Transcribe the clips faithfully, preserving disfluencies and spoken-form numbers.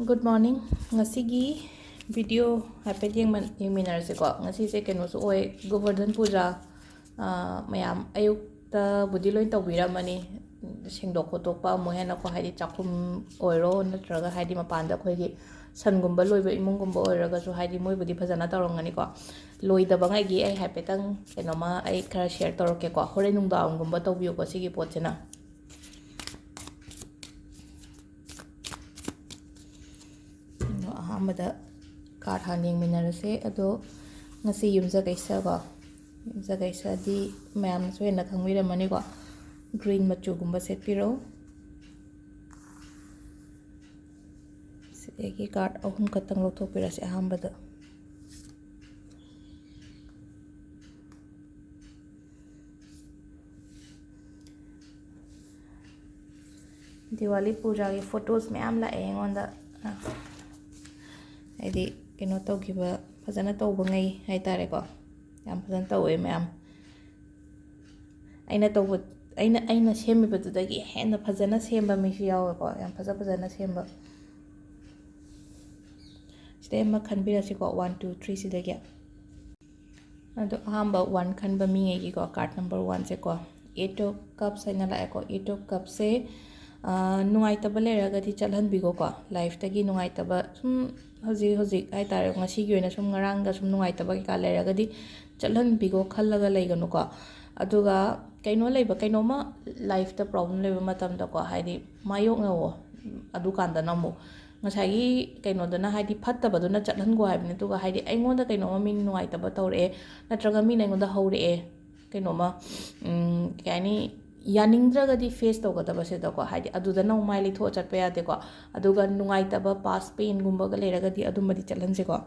Good morning. ꯉꯁꯤꯒꯤ video ꯍꯥꯏꯐꯦꯠ ꯌꯦꯡꯃꯟ-, ꯌꯦꯡꯃꯤꯟꯅꯔꯁꯤꯀꯣ꯫ ꯉꯁꯤꯁꯦ ꯀꯩꯅꯣꯁꯨ ꯑꯣꯏ, ꯒꯣꯕꯔꯙꯟ ꯄꯨꯖꯥ꯫ ꯑꯥ, ꯃꯌꯥꯝ ꯑꯌꯨꯛꯇꯕꯨꯗꯤ ꯂꯣꯏ ꯇꯧꯕꯤꯔꯝꯃꯅꯤ, ꯁꯦꯡꯗꯣꯛ ꯈꯣꯠꯇꯣꯛꯄ ꯑꯃꯨꯛ ꯍꯦꯟꯅꯀꯣ, ꯍꯥꯏꯗꯤ ꯆꯥꯛꯈꯨꯝ ꯑꯣꯏꯔꯣ, ꯅꯠꯇ꯭ꯔꯒ ꯍꯥꯏꯗꯤ ꯃꯄꯥꯟꯗ ꯑꯩꯈꯣꯏꯒꯤ ꯁꯟꯒꯨꯝꯕ ꯂꯣꯏꯕ ꯏꯃꯨꯡꯒꯨꯝꯕ ꯑꯣꯏꯔꯒꯁꯨ, ꯍꯥꯏꯗꯤ ꯃꯣꯏꯕꯨꯗꯤ ꯐꯖꯅ ꯇꯧꯔꯝꯒꯅꯤꯀꯣ꯫ ꯂꯣꯏꯗꯕꯉꯩꯒꯤ ꯑꯩ ꯍꯥꯏꯐꯦꯠꯇꯪ ꯀꯩꯅꯣꯝꯃ ꯑꯩ ꯈꯔ share ꯇꯧꯔꯛꯀꯦꯀꯣ꯫ ꯍꯣꯔꯦꯟ ꯅꯨꯡꯗꯥꯡꯒꯨꯝꯕ ꯇꯧꯕꯤꯌꯨꯀꯣ ꯁꯤꯒꯤ ꯄꯣꯠꯁꯤꯅ꯫ ꯑꯗꯣ ꯑꯍꯥꯟꯕꯗ card ꯍꯥꯟꯅ ꯌꯦꯡꯃꯤꯟꯅꯔꯁꯦ꯫ ꯑꯗꯣ ꯉꯁꯤ ꯌꯨꯝꯁꯀꯩꯁꯀꯣ, ꯌꯨꯝꯁꯀꯩꯁꯗꯤ ꯃꯌꯥꯝꯅꯁꯨ ꯍꯦꯟꯅ ꯈꯪꯕꯤꯔꯝꯃꯅꯤꯀꯣ, green ꯃꯆꯨꯒꯨꯝꯕ ꯁꯦꯠꯄꯤꯔꯣ꯫ ꯁꯤꯗꯒꯤ card ꯑꯍꯨꯝ ꯈꯛꯇꯪ ꯂꯧꯊꯣꯛꯄꯤꯔꯁꯦ ꯑꯍꯥꯟꯕꯗ꯫ ꯗꯤꯋꯥꯂꯤ ꯄꯨꯖꯥꯒꯤ photos ꯃꯌꯥꯝ ꯂꯥꯛꯑꯦ ꯑꯩꯉꯣꯟꯗ꯫ ꯍꯥꯏꯗꯤ ꯀꯩꯅꯣ ꯇꯧꯈꯤꯕ, ꯐꯖꯅ ꯇꯧꯕꯉꯩ ꯍꯥꯏꯇꯥꯔꯦꯀꯣ꯫ ꯌꯥꯝ ꯐꯖꯅ ꯇꯧꯋꯦ ꯃꯌꯥꯝ꯫ ꯑꯩꯅ ꯇꯧꯕ, ꯑꯩꯅ, ꯑꯩꯅ ꯁꯦꯝꯃꯤꯕꯗꯨꯗꯒꯤ ꯍꯦꯟꯅ ꯐꯖꯅ ꯁꯦꯝꯕ ꯃꯤꯁꯨ ꯌꯥꯎꯋꯦꯀꯣ, ꯌꯥꯝ ꯐꯖ ꯐꯖꯅ ꯁꯦꯝꯕ꯫ ꯁꯤꯗꯩ ꯑꯃ ꯈꯟꯕꯤꯔꯁꯤꯀꯣ, one, two, three ꯁꯤꯗꯒꯤ꯫ ꯑꯗꯣ ꯑꯍꯥꯟꯕ one ꯈꯟꯕ ꯃꯤꯉꯩꯒꯤꯀꯣ, card number one ꯁꯦꯀꯣ, Eight of Cups ꯍꯥꯏꯅ ꯂꯥꯛꯑꯦꯀꯣ꯫ Eight of Cups ꯁꯦ, ꯑꯥ, ꯅꯨꯡꯉꯥꯏꯇꯕ ꯂꯩꯔꯒꯗꯤ ꯆꯠꯍꯟꯕꯤꯈꯣꯀꯣ꯫ Life ꯇꯒꯤ ꯅꯨꯡꯉꯥꯏꯇꯕ ꯁꯨꯝ ꯍꯧꯖꯤꯛ ꯍꯧꯖꯤꯛ ꯍꯥꯏꯇꯥꯔꯦ, ꯉꯁꯤꯒꯤ ꯑꯣꯏꯅ ꯁꯨꯝ ꯉꯔꯥꯡꯗ ꯁꯨꯝ ꯅꯨꯡꯉꯥꯏꯇꯕ ꯀꯩꯀꯥ ꯂꯩꯔꯒꯗꯤ ꯆꯠꯍꯟꯕꯤꯈꯣ ꯈꯜꯂꯒ ꯂꯩꯒꯅꯨꯀꯣ꯫ ꯑꯗꯨꯒ ꯀꯩꯅꯣ ꯂꯩꯕ, ꯀꯩꯅꯣꯝꯃ life ꯇ problem ꯂꯩꯕ ꯃꯇꯝꯗꯀꯣ, ꯍꯥꯏꯗꯤ ꯃꯥꯌꯣꯛꯅꯧꯋꯣ꯫ ꯑꯗꯨꯀꯥꯟꯗꯅ ꯑꯃꯨꯛ ꯉꯁꯥꯏꯒꯤ ꯀꯩꯅꯣꯗꯨꯅ, ꯍꯥꯏꯗꯤ ꯐꯠꯇꯕꯗꯨꯅ ꯆꯠꯍꯟꯈꯣ ꯍꯥꯏꯕꯅꯤ, ꯑꯗꯨꯒ ꯍꯥꯏꯗꯤ ꯑꯩꯉꯣꯟꯗ ꯀꯩꯅꯣꯝꯃ ꯃꯤ ꯅꯨꯡꯉꯥꯏꯇꯕ ꯇꯧꯔꯛꯑꯦ, ꯅꯠꯇ꯭ꯔꯒ ꯃꯤꯅ ꯑꯩꯉꯣꯟꯗ ꯍꯧꯔꯛꯑꯦ ꯀꯩꯅꯣꯝꯃ, ꯎꯝ, ꯀꯩ ꯍꯥꯏꯅꯤ, ꯌꯥꯅꯤꯡꯗ꯭ꯔꯒꯗꯤ face ꯇꯧꯒꯗꯕꯁꯤꯗꯀꯣ, ꯍꯥꯏꯗꯤ ꯑꯗꯨꯗꯅ ꯑꯃꯨꯛ ꯃꯥꯏ ꯂꯩꯊꯣꯛꯑ ꯆꯠꯄ ꯌꯥꯗꯦꯀꯣ꯫ ꯑꯗꯨꯒ ꯅꯨꯡꯉꯥꯏꯇꯕ past pain ꯒꯨꯝꯕꯒ ꯂꯩꯔꯒꯗꯤ ꯑꯗꯨꯝꯕꯗꯤ ꯆꯠꯍꯟꯁꯦꯀꯣ꯫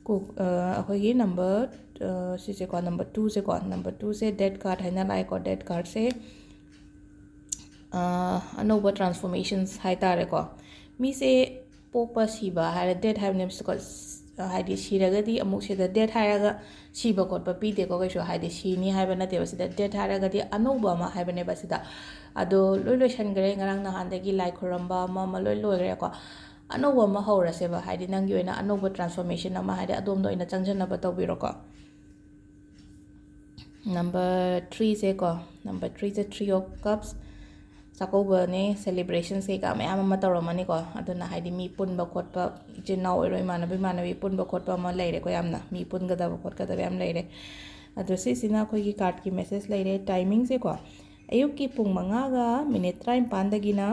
ꯀꯣꯛ-, ꯑ, ꯑꯩꯈꯣꯏꯒꯤ number, ꯑ, ꯁꯤꯁꯦꯀꯣ, number two ꯁꯦꯀꯣ, number two ꯁꯦ Death card ꯍꯥꯏꯅ ꯂꯥꯛꯑꯦꯀꯣ꯫ Death card ꯁꯦ, ꯑ, ꯑꯅꯧꯕ transformations ꯍꯥꯏꯇꯥꯔꯦꯀꯣ꯫ ꯃꯤꯁꯦ ꯄꯣꯛꯄ ꯁꯤꯕ ꯍꯥꯏꯔ death ꯍꯥꯏꯕꯅꯦꯕꯀꯣ꯫ ꯍꯥꯏꯗꯤ ꯁꯤꯔꯒꯗꯤ ꯑꯃꯨꯛ ꯁꯤꯗ death ꯍꯥꯏꯔꯒ ꯁꯤꯕ ꯈꯣꯠꯄ ꯄꯤꯗꯦꯀꯣ ꯀꯩꯁꯨ, ꯍꯥꯏꯗꯤ ꯁꯤꯅꯤ ꯍꯥꯏꯕ ꯅꯠꯇꯦꯕ꯫ ꯁꯤꯗ death ꯍꯥꯏꯔꯒꯗꯤ ꯑꯅꯧꯕ ꯑꯃ ꯍꯥꯏꯕꯅꯦꯕ ꯁꯤꯗ꯫ ꯑꯗꯣ ꯂꯣꯏ ꯂꯣꯏꯁꯟꯈ꯭ꯔꯦ, ꯉꯔꯥꯡ ꯅꯍꯥꯟꯗꯒꯤ ꯂꯥꯏ ꯈꯨꯔꯝꯕ ꯑꯃ ꯑꯃ ꯂꯣꯏ ꯂꯣꯏꯈ꯭ꯔꯦꯀꯣ꯫ ꯑꯅꯧꯕ ꯑꯃ ꯍꯧꯔꯁꯦꯕ, ꯍꯥꯏꯗꯤ ꯅꯪꯒꯤ ꯑꯣꯏꯅ ꯑꯅꯧꯕ transformation ꯑꯃ, ꯍꯥꯏꯗꯤ ꯑꯗꯣꯝꯗ ꯑꯣꯏꯅ ꯆꯪꯁꯤꯟꯅꯕ ꯇꯧꯕꯤꯔꯣꯀꯣ꯫ Number threeꯁꯦꯀꯣ, number threeꯁꯦ Three of Cups, ꯆꯥꯛꯀꯧꯕꯅꯦ, celebrations ꯀꯩꯀꯥ ꯃꯌꯥꯝ ꯑꯃ ꯇꯧꯔꯝꯃꯅꯤꯀꯣ꯫ ꯑꯗꯨꯅ ꯍꯥꯏꯗꯤ ꯃꯤ ꯄꯨꯟꯕ ꯈꯣꯠꯄ, ꯏꯆꯤꯟ ꯏꯅꯥꯎ ꯑꯣꯏꯔꯣ, ꯏꯃꯥꯟꯅꯕ ꯏꯃꯥꯟꯅꯕꯤ ꯄꯨꯟꯕ ꯈꯣꯠꯄ ꯑꯃ ꯂꯩꯔꯦꯀꯣ, ꯌꯥꯝꯅ ꯃꯤ ꯄꯨꯟꯒꯗꯕ ꯈꯣꯠꯀꯗꯕ ꯌꯥꯝ ꯂꯩꯔꯦ꯫ ꯑꯗꯣ ꯁꯤꯁꯤꯅ ꯑꯩꯈꯣꯏꯒꯤ cardꯀꯤ message ꯂꯩꯔꯦ꯫ Timingꯁꯦꯀꯣ, ꯑꯌꯨꯛꯀꯤ ꯄꯨꯡ ꯃꯉꯥꯒ minute ꯇꯔꯥꯅꯤꯄꯥꯟꯗꯒꯤꯅ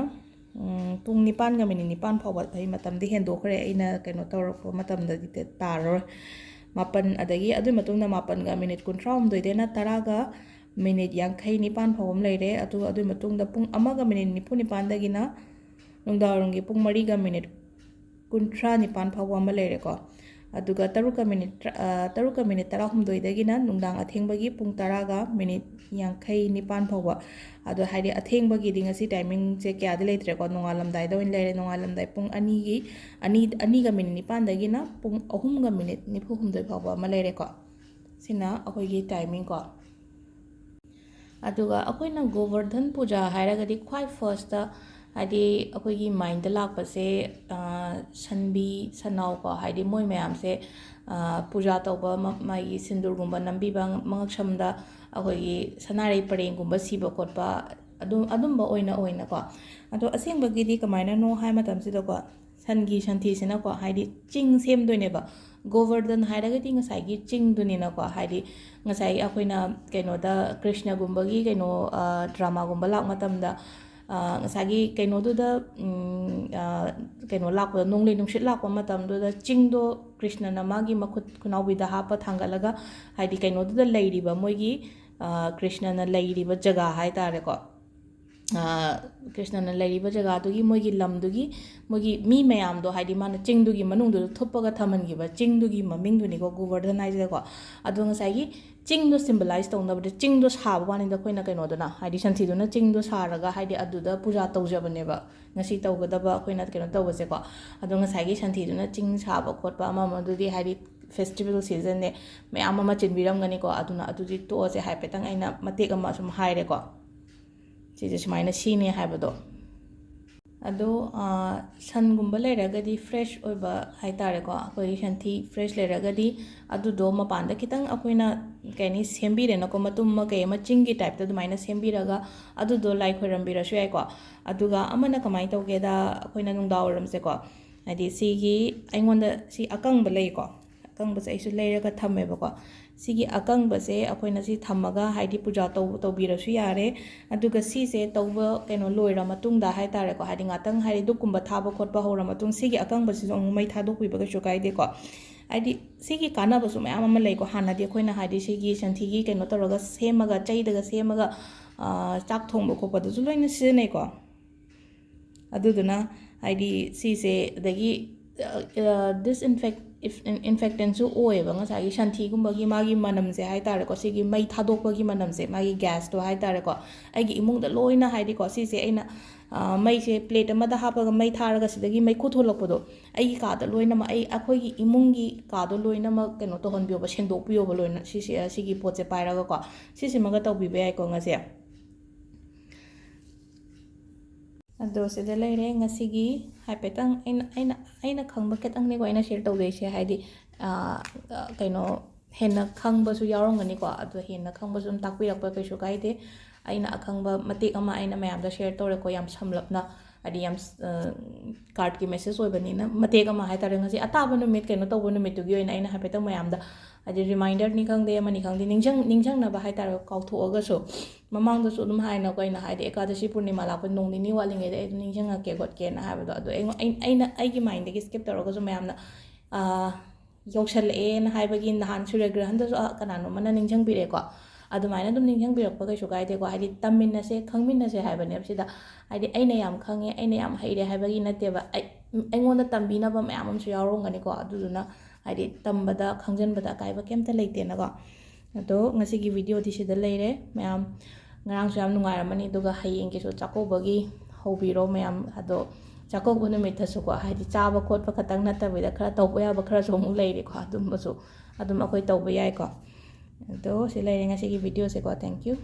ꯎꯝ, ꯄꯨꯡ ꯅꯤꯄꯥꯟꯒ minute ꯅꯤꯄꯥꯟ ꯐꯥꯎꯕ, ꯑꯩ ꯃꯇꯝꯗꯤ ꯍꯦꯟꯗꯣꯛꯈ꯭ꯔꯦ, ꯑꯩꯅ ꯀꯩꯅꯣ ꯇꯧꯔꯛꯄ ꯃꯇꯝꯗꯗꯤ ꯇ-, ꯇꯥꯔꯔꯣꯏ꯫ ꯃꯥꯄꯟ, ꯑꯗꯒꯤ ꯑꯗꯨꯒꯤ ꯃꯇꯨꯡꯗ ꯃꯥꯄꯟꯒ minute ꯀꯨꯟꯊ꯭ꯔꯥꯍꯨꯝꯗꯣꯏꯗꯩꯅ ꯇꯔꯥꯒ minute ꯌꯥꯡꯈꯩ ꯅꯤꯄꯥꯟ ꯐꯥꯎꯕ ꯑꯃ ꯂꯩꯔꯦ꯫ ꯑꯗꯨꯒ ꯑꯗꯨꯒꯤ ꯃꯇꯨꯡꯗ ꯄꯨꯡ ꯑꯃꯒ minute ꯅꯤꯐꯨ ꯅꯤꯄꯥꯟꯗꯒꯤꯅ ꯅꯨꯡꯗꯥꯡꯋꯥꯏꯔꯝꯒꯤ ꯄꯨꯡ ꯃꯔꯤꯒ minute ꯀꯨꯟꯊ꯭ꯔꯥ ꯅꯤꯄꯥꯟ ꯐꯥꯎꯕ ꯑꯃ ꯂꯩꯔꯦꯀꯣ꯫ ꯑꯗꯨꯒ ꯇꯔꯨꯛꯀ minute ꯇꯔꯥ-, ꯑ, ꯇꯔꯨꯛꯀ minute ꯇꯔꯥꯍꯨꯝꯗꯣꯏꯗꯒꯤꯅ ꯅꯨꯡꯗꯥꯡ ꯑꯊꯦꯡꯕꯒꯤ ꯄꯨꯡ ꯇꯔꯥꯒ minute ꯌꯥꯡꯈꯩ ꯅꯤꯄꯥꯟ ꯐꯥꯎꯕ꯫ ꯑꯗꯣ ꯍꯥꯏꯗꯤ ꯑꯊꯦꯡꯕꯒꯤꯗꯤ ꯉꯁꯤ timingꯁꯦ ꯀꯌꯥꯗꯤ ꯂꯩꯇ꯭ꯔꯦꯀꯣ, ꯅꯣꯡꯉꯥꯜꯂꯝꯗꯥꯏꯗ ꯑꯣꯏꯅ ꯂꯩꯔꯦ꯫ ꯅꯣꯡꯉꯥꯜꯂꯝꯗꯥꯏ ꯄꯨꯡ ꯑꯅꯤꯒꯤ, ꯑꯅꯤ, ꯑꯅꯤꯒ minute ꯅꯤꯄꯥꯟꯗꯒꯤꯅ ꯄꯨꯡ ꯑꯍꯨꯝꯒ minute ꯅꯤꯐꯨ ꯍꯨꯝꯗꯣꯏ ꯐꯥꯎꯕ ꯑꯃ ꯂꯩꯔꯦꯀꯣ꯫ ꯁꯤꯅ ꯑꯩꯈꯣꯏꯒꯤ timing ꯀꯣ꯫ ꯑꯗꯨꯒ ꯑꯩꯈꯣꯏꯅ ꯒꯣꯕꯔꯙꯟ ꯄꯨꯖꯥ ꯍꯥꯏꯔꯒꯗꯤ ꯈ꯭ꯋꯥꯏ firstꯇ, ꯍꯥꯏꯗꯤ ꯑꯩꯈꯣꯏꯒꯤ mindꯇ ꯂꯥꯛꯄꯁꯦ, ꯑ, ꯁꯟꯕꯤ ꯁꯟꯅꯥꯎꯀꯣ, ꯍꯥꯏꯗꯤ ꯃꯣꯏ ꯃꯌꯥꯝꯁꯦ, ꯑ, ꯄꯨꯖꯥ ꯇꯧꯕ, ꯃ-, ꯃꯥꯒꯤ ꯁꯤꯟꯗꯨꯔꯒꯨꯝꯕ ꯅꯝꯕꯤꯕ, ꯃꯉꯛꯁꯝꯗ ꯑꯩꯈꯣꯏꯒꯤ ꯁꯅꯥꯔꯩ ꯄꯔꯦꯡꯒꯨꯝꯕ ꯁꯤꯕ ꯈꯣꯠꯄ, ꯑꯗꯨꯝ, ꯑꯗꯨꯝꯕ ꯑꯣꯏꯅ, ꯑꯣꯏꯅꯀꯣ꯫ ꯑꯗꯣ ꯑꯁꯦꯡꯕꯒꯤꯗꯤ ꯀꯃꯥꯏꯅꯅꯣ ꯍꯥꯏ ꯃꯇꯝꯁꯤꯗꯀꯣ, ꯁꯟꯒꯤ ꯁꯟꯊꯤꯁꯤꯅꯀꯣ, ꯍꯥꯏꯗꯤ ꯆꯤꯡ ꯁꯦꯝꯗꯣꯏꯅꯦꯕ꯫ ꯒꯣꯕꯔꯙꯟ ꯍꯥꯏꯔꯒꯗꯤ ꯉꯁꯥꯏꯒꯤ ꯆꯤꯡꯗꯨꯅꯤꯅꯀꯣ, ꯍꯥꯏꯗꯤ ꯉꯁꯥꯏ ꯑꯩꯈꯣꯏꯅ ꯀꯩꯅꯣꯗ ꯀ꯭ꯔꯤꯁꯅꯒꯨꯝꯕꯒꯤ ꯀꯩꯅꯣ, ꯑ, dramaꯒꯨꯝꯕ ꯂꯥꯛꯄ ꯃꯇꯝꯗ, ꯑ, ꯉꯁꯥꯏꯒꯤ ꯀꯩꯅꯣꯗꯨꯗ, ꯎꯝ, ꯑ, ꯀꯩꯅꯣ ꯂꯥꯛꯄꯗ, ꯅꯣꯡꯂꯩ ꯅꯨꯡꯁꯤꯠ ꯂꯥꯛꯄ ꯃꯇꯝꯗꯨꯗ ꯆꯤꯡꯗꯣ ꯀ꯭ꯔꯤꯁꯅꯅ ꯃꯥꯒꯤ ꯃꯈꯨꯠ ꯈꯨꯅꯥꯎꯕꯤꯗ ꯍꯥꯞꯄ ꯊꯥꯡꯒꯠꯂꯒ, ꯍꯥꯏꯗꯤ ꯀꯩꯅꯣꯗꯨꯗ ꯂꯩꯔꯤꯕ ꯃꯣꯏꯒꯤ, ꯑ, ꯀ꯭ꯔꯤꯁꯅꯅ ꯂꯩꯔꯤꯕ ꯖꯒꯥ ꯍꯥꯏ ꯇꯥꯔꯦꯀꯣ꯫ ꯑ, ꯀ꯭ꯔꯤꯁꯅꯅ ꯂꯩꯔꯤꯕ ꯖꯒꯥꯗꯨꯒꯤ, ꯃꯣꯏꯒꯤ ꯂꯝꯗꯨꯒꯤ, ꯃꯣꯏꯒꯤ ꯃꯤ ꯃꯌꯥꯝꯗꯣ, ꯍꯥꯏꯗꯤ ꯃꯥꯅ ꯆꯤꯡꯗꯨꯒꯤ ꯃꯅꯨꯡꯗꯨꯗ ꯊꯨꯞꯄꯒ ꯊꯝꯍꯟꯈꯤꯕ ꯆꯤꯡꯗꯨꯒꯤ ꯃꯃꯤꯡꯗꯨꯅꯤꯀꯣ ꯒꯣꯕꯔꯙꯟ ꯍꯥꯏꯁꯤꯗꯀꯣ꯫ ꯑꯗꯣ ꯉꯁꯥꯏꯒꯤ ꯆꯤꯡꯗꯣ symbolize ꯇꯧꯅꯕꯗ ꯆꯤꯡꯗꯣ ꯁꯥꯕ ꯋꯥꯅꯤꯗ ꯑꯩꯈꯣꯏꯅ ꯀꯩꯅꯣꯗꯨꯅ, ꯍꯥꯏꯗꯤ ꯁꯟꯊꯤꯗꯨꯅ ꯆꯤꯡꯗꯣ ꯁꯥꯔꯒ, ꯍꯥꯏꯗꯤ ꯑꯗꯨꯗ ꯄꯨꯖꯥ ꯇꯧꯖꯕꯅꯦꯕ ꯉꯁꯤ ꯇꯧꯒꯗꯕ ꯑꯩꯈꯣꯏꯅ ꯀꯩꯅꯣ ꯇꯧꯕꯁꯦꯀꯣ꯫ ꯑꯗꯣ ꯉꯁꯥꯏꯒꯤ ꯁꯟꯊꯤꯗꯨꯅ ꯆꯤꯡ ꯁꯥꯕ ꯈꯣꯠꯄ ꯑꯃ ꯑꯃꯗꯨꯗꯤ, ꯍꯥꯏꯗꯤ festival seasonꯅꯦ, ꯃꯌꯥꯝ ꯑꯃ ꯆꯤꯟꯕꯤꯔꯝꯒꯅꯤꯀꯣ꯫ ꯑꯗꯨꯅ ꯑꯗꯨꯗꯤ ꯇꯣꯛꯑꯁꯦ, ꯍꯥꯏꯐꯦꯠꯇꯪ ꯑꯩꯅ ꯃꯇꯦꯛ ꯑꯃ ꯁꯨꯝ ꯍꯥꯏꯔꯦꯀꯣ꯫ ꯁꯤꯁꯦ ꯁꯨꯃꯥꯏꯅ ꯁꯤꯅꯤ ꯍꯥꯏꯕꯗꯣ꯫ ꯑꯗꯣ ꯁꯟꯒꯨꯝꯕ ꯂꯩꯔꯒꯗꯤ, ꯐ꯭ꯔꯦꯁ ꯑꯣꯏꯕ ꯍꯥꯏꯇꯥꯔꯦꯀꯣ, ꯑꯩꯈꯣꯏꯒꯤ ꯁꯟꯊꯤ ꯐ꯭ꯔꯦꯁ ꯂꯩꯔꯒꯗꯤ, ꯑꯗꯨꯗꯣ ꯃꯄꯥꯟꯗ ꯈꯤꯇꯪ ꯑꯩꯈꯣꯏꯅ ꯀꯩ ꯍꯥꯏꯅꯤ, ꯁꯦꯝꯕꯤꯔꯦꯅꯀꯣ, ꯃꯇꯨꯝ ꯑꯃ ꯀꯩ ꯑꯃ ꯆꯤꯡꯒꯤ ꯇꯥꯏꯞꯇ ꯑꯗꯨꯃꯥꯏꯅ ꯁꯦꯝꯕꯤꯔꯒ ꯑꯗꯨꯗꯣ ꯂꯥꯏ ꯈꯣꯏꯔꯝꯕꯤꯔꯁꯨ ꯌꯥꯏꯀꯣ꯫ ꯑꯗꯨꯒ ꯑꯃꯅ ꯀꯃꯥꯏꯅ ꯇꯧꯒꯦꯗ, ꯑꯩꯈꯣꯏꯅ ꯅꯨꯡꯗꯥꯡ ꯋꯥꯏꯔꯝꯁꯦꯀꯣ, ꯍꯥꯏꯗꯤ ꯁꯤꯒꯤ ꯑꯩꯉꯣꯟꯗ ꯁꯤ ꯑꯀꯪꯕ ꯂꯩꯀꯣ, ꯑꯀꯪꯕꯁꯦ ꯑꯩꯁꯨ ꯂꯩꯔꯒ ꯊꯝꯃꯦꯕꯀꯣ꯫ ꯁꯤꯒꯤ ꯑꯀꯪꯕꯁꯦ ꯑꯩꯈꯣꯏꯅ ꯁꯤ ꯊꯝꯃꯒ, ꯍꯥꯏꯗꯤ ꯄꯨꯖꯥ ꯇꯧ ꯇꯧꯕꯤꯔꯁꯨ ꯌꯥꯔꯦ꯫ ꯑꯗꯨꯒ ꯁꯤꯁꯦ ꯇꯧꯕ, ꯀꯩꯅꯣ, ꯂꯣꯏꯔ ꯃꯇꯨꯡꯗ ꯍꯥꯏꯇꯥꯔꯦꯀꯣ, ꯍꯥꯏꯗꯤ ꯉꯥꯛꯇꯪ, ꯍꯥꯏꯗꯤ ꯙꯨꯞꯀꯨꯝꯕ ꯊꯥꯕ ꯈꯣꯠꯄ ꯍꯧꯔ ꯃꯇꯨꯡ, ꯁꯤꯒꯤ ꯑꯀꯪꯕꯁꯤꯁꯨ ꯑꯃꯨꯛ ꯃꯩ ꯊꯥꯗꯣꯛꯄꯤꯕ ꯀꯩꯁꯨ ꯀꯥꯏꯗꯦꯀꯣ꯫ ꯍꯥꯏꯗꯤ ꯁꯤꯒꯤ ꯀꯥꯟꯅꯕꯁꯨ ꯃꯌꯥꯝ ꯑꯃ ꯂꯩꯀꯣ꯫ ꯍꯥꯟꯅꯗꯤ ꯑꯩꯈꯣꯏꯅ, ꯍꯥꯏꯗꯤ ꯁꯤꯒꯤ ꯁꯟꯊꯤꯒꯤ ꯀꯩꯅꯣ ꯇꯧꯔꯒ ꯁꯦꯝꯃꯒ, ꯆꯩꯗꯒ ꯁꯦꯝꯃꯒ, ꯑꯥ, ꯆꯥꯛ ꯊꯣꯡꯕ ꯈꯣꯠꯄꯗꯁꯨ ꯂꯣꯏꯅ ꯁꯤꯖꯤꯟꯅꯩꯀꯣ꯫ ꯑꯗꯨꯗꯨꯅ, ꯍꯥꯏꯗꯤ ꯁꯤꯁꯦ, ꯑꯗꯒꯤ disinfect ꯏꯟꯐꯦꯛꯇꯦꯟꯁꯨ ꯑꯣꯏꯌꯦꯕ, ꯉꯁꯥꯏꯒꯤ ꯁꯟꯊꯤꯒꯨꯝꯕꯒꯤ ꯃꯥꯒꯤ ꯃꯅꯝꯁꯦ ꯍꯥꯏꯇꯥꯔꯦꯀꯣ, ꯁꯤꯒꯤ ꯃꯩ ꯊꯥꯗꯣꯛꯄꯒꯤ ꯃꯅꯝꯁꯦ, ꯃꯥꯒꯤ ꯒ꯭ꯌꯥꯁꯇꯣ ꯍꯥꯏꯇꯥꯔꯦꯀꯣ꯫ ꯑꯩꯒꯤ ꯏꯃꯨꯡꯗ ꯂꯣꯏꯅ, ꯍꯥꯏꯗꯤꯀꯣ, ꯁꯤꯁꯦ ꯑꯩꯅ, ꯑ, ꯃꯩꯁꯦ ꯄ꯭ꯂꯦꯠ ꯑꯃꯗ ꯍꯥꯞꯄꯒ ꯃꯩ ꯊꯥꯔꯒ ꯁꯤꯗꯒꯤ ꯃꯩꯈꯨ ꯊꯣꯛꯂꯛꯄꯗꯣ, ꯑꯩꯒꯤ ꯀꯥꯗ ꯂꯣꯏꯅꯃꯛ, ꯑꯩ, ꯑꯩꯈꯣꯏꯒꯤ ꯏꯃꯨꯡꯒꯤ ꯀꯥꯗꯣ ꯂꯣꯏꯅꯃꯛ ꯀꯩꯅꯣ ꯇꯧꯍꯟꯕꯤꯌꯣꯕ, ꯁꯦꯡꯗꯣꯛꯄꯤꯌꯣꯕ ꯂꯣꯏꯅ, ꯁꯤꯁꯦ, ꯁꯤꯒꯤ ꯄꯣꯠꯁꯦ ꯄꯥꯏꯔꯒꯀꯣ꯫ ꯁꯤꯁꯤꯃꯒ ꯇꯧꯕꯤꯕ ꯌꯥꯏꯀꯣ ꯉꯁꯤ꯫ ꯑꯗꯣ ꯁꯤꯗ ꯂꯩꯔꯦ ꯉꯁꯤꯒꯤ ꯍꯥꯏꯐꯦꯠꯇꯪ ꯑꯩꯅ, ꯑꯩꯅ, ꯑꯩꯅ ꯈꯪꯕ ꯈꯤꯇꯪꯅꯤꯀꯣ ꯑꯩꯅ ꯁꯤꯌꯔ ꯇꯧꯗꯣꯏꯁꯦ, ꯍꯥꯏꯗꯤ, ꯑꯥ, ꯀꯩꯅꯣ, ꯍꯦꯟꯅ ꯈꯪꯕꯁꯨ ꯌꯥꯎꯔꯝꯒꯅꯤꯀꯣ, ꯑꯗꯣ ꯍꯦꯟꯅ ꯈꯪꯕꯁꯨ ꯑꯗꯨꯝ ꯇꯥꯛꯄꯤꯔꯛꯄ ꯀꯩꯁꯨ ꯀꯥꯏꯗꯦ꯫ ꯑꯩꯅ ꯑꯈꯪꯕ ꯃꯇꯦꯛ ꯑꯃ ꯑꯩꯅ ꯃꯌꯥꯝꯗ ꯁꯤꯌꯔ ꯇꯧꯔꯦꯀꯣ, ꯌꯥꯝ ꯁꯝꯂꯞꯅ, ꯍꯥꯏꯗꯤ ꯌꯥꯝ, ꯑ, ꯀꯥꯔꯠꯀꯤ ꯃꯦꯁꯦꯖ ꯑꯣꯏꯕꯅꯤꯅ ꯃꯇꯦꯛ ꯑꯃ ꯍꯥꯏꯇꯥꯔꯦ, ꯉꯁꯤ ꯑꯇꯥꯕ ꯅꯨꯃꯤꯠ ꯀꯩꯅꯣ ꯇꯧꯕ ꯅꯨꯃꯤꯠꯇꯨꯒꯤ ꯑꯣꯏꯅ ꯑꯩꯅ ꯍꯥꯏꯐꯦꯠꯇꯪ ꯃꯌꯥꯝꯗ, ꯍꯥꯏꯗꯤ ꯔꯤꯃꯥꯏꯟꯗꯔꯅꯤ ꯈꯪꯗꯦ, ꯑꯃꯅꯤ ꯈꯪꯗꯦ, ꯅꯤꯡꯁꯤꯡ-, ꯅꯤꯡꯁꯤꯡꯅꯕ ꯍꯥꯏꯇꯥꯔꯦ, ꯀꯥꯎꯊꯣꯛꯑꯒꯁꯨ꯫ ꯃꯃꯥꯡꯗꯁꯨ ꯑꯗꯨꯝ ꯍꯥꯏꯅꯀꯣ, ꯑꯩꯅ ꯍꯥꯏꯗꯤ ꯑꯦꯀꯥꯗꯁꯤ ꯄꯨꯔꯅꯤꯃꯥ ꯂꯥꯛꯄ ꯅꯣꯡ ꯅꯤꯅꯤ ꯋꯥꯠꯂꯤꯉꯩꯗ ꯑꯩ ꯑꯗꯨꯝ ꯅꯤꯡꯁꯤꯡꯉꯛꯀꯦ ꯈꯣꯠꯀꯦꯅ ꯍꯥꯏꯕꯗꯣ, ꯑꯗꯣ ꯑꯩꯉꯣꯟ-, ꯑꯩ-, ꯑꯩꯅ ꯑꯩꯒꯤ ꯃꯥꯏꯟꯗꯒꯤ ꯁ꯭ꯀꯤꯞ ꯇꯧꯔꯒꯁꯨ ꯃꯌꯥꯝꯅ, ꯑꯥ, ꯌꯧꯁꯜꯂꯛꯑꯦꯅ ꯍꯥꯏꯕꯒꯤ ꯅꯍꯥꯟ ꯁꯨꯔ꯭ꯌꯒ꯭ꯔꯍꯟꯗꯁꯨ, ꯑ, ꯀꯅꯥꯅꯣꯝꯃꯅ ꯅꯤꯡꯁꯤꯡꯕꯤꯔꯛꯑꯦꯀꯣ꯫ ꯑꯗꯨꯃꯥꯏꯅ ꯑꯗꯨꯝ ꯅꯤꯡꯁꯤꯡꯕꯤꯔꯛꯄ ꯀꯩꯁꯨ ꯀꯥꯏꯗꯦꯀꯣ, ꯍꯥꯏꯗꯤ ꯇꯝꯃꯤꯟꯅꯁꯦ, ꯈꯪꯃꯤꯟꯅꯁꯦ ꯍꯥꯏꯕꯅꯦꯕ ꯁꯤꯗ꯫ ꯍꯥꯏꯗꯤ ꯑꯩꯅ ꯌꯥꯝ ꯈꯪꯉꯦ, ꯑꯩꯅ ꯌꯥꯝ ꯍꯩꯔꯦ ꯍꯥꯏꯕꯒꯤ ꯅꯠꯇꯦꯕ꯫ ꯑꯩ, ꯑꯩꯉꯣꯟꯗ ꯇꯝꯕꯤꯅꯕ ꯃꯌꯥꯝ ꯑꯃꯁꯨ ꯌꯥꯎꯔꯝꯒꯅꯤꯀꯣ, ꯑꯗꯨꯗꯨꯅ ꯍꯥꯏꯗꯤ ꯇꯝꯕꯗ, ꯈꯪꯖꯤꯟꯕꯗ ꯑꯀꯥꯏꯕ ꯀꯩꯝꯇ ꯂꯩꯇꯦꯅꯀꯣ꯫ ꯑꯗꯣ ꯉꯁꯤꯒꯤ ꯚꯤꯗꯤꯑꯣꯗꯤ ꯁꯤꯗ ꯂꯩꯔꯦ ꯃꯌꯥꯝ꯫ ꯉꯔꯥꯡꯁꯨ ꯌꯥꯝ ꯅꯨꯡꯉꯥꯏꯔꯝꯃꯅꯤ, ꯑꯗꯨꯒ ꯍꯌꯦꯡꯒꯤꯁꯨ ꯆꯥꯛꯀꯧꯕꯒꯤ ꯍꯧꯕꯤꯔꯣ ꯃꯌꯥꯝ꯫ ꯑꯗꯣ ꯆꯥꯛꯀꯧꯕ ꯅꯨꯃꯤꯠꯇꯁꯨꯀꯣ, ꯍꯥꯏꯗꯤ ꯆꯥꯕ ꯈꯣꯠꯄ ꯈꯛꯇꯪ ꯅꯠꯇꯕꯤꯗ ꯈꯔ ꯇꯧꯕ ꯌꯥꯕ ꯈꯔꯁꯨ ꯑꯃꯨꯛ ꯂꯩꯔꯤꯀꯣ, ꯑꯗꯨꯝꯕꯁꯨ ꯑꯗꯨꯝ ꯑꯩꯈꯣꯏ ꯇꯧꯕ ꯌꯥꯏꯀꯣ꯫ ꯑꯗꯣ ꯁꯤ ꯂꯩꯔꯦ ꯉꯁꯤꯒꯤ ꯚꯤꯗꯤꯑꯣꯁꯦꯀꯣ꯫ Thank you꯫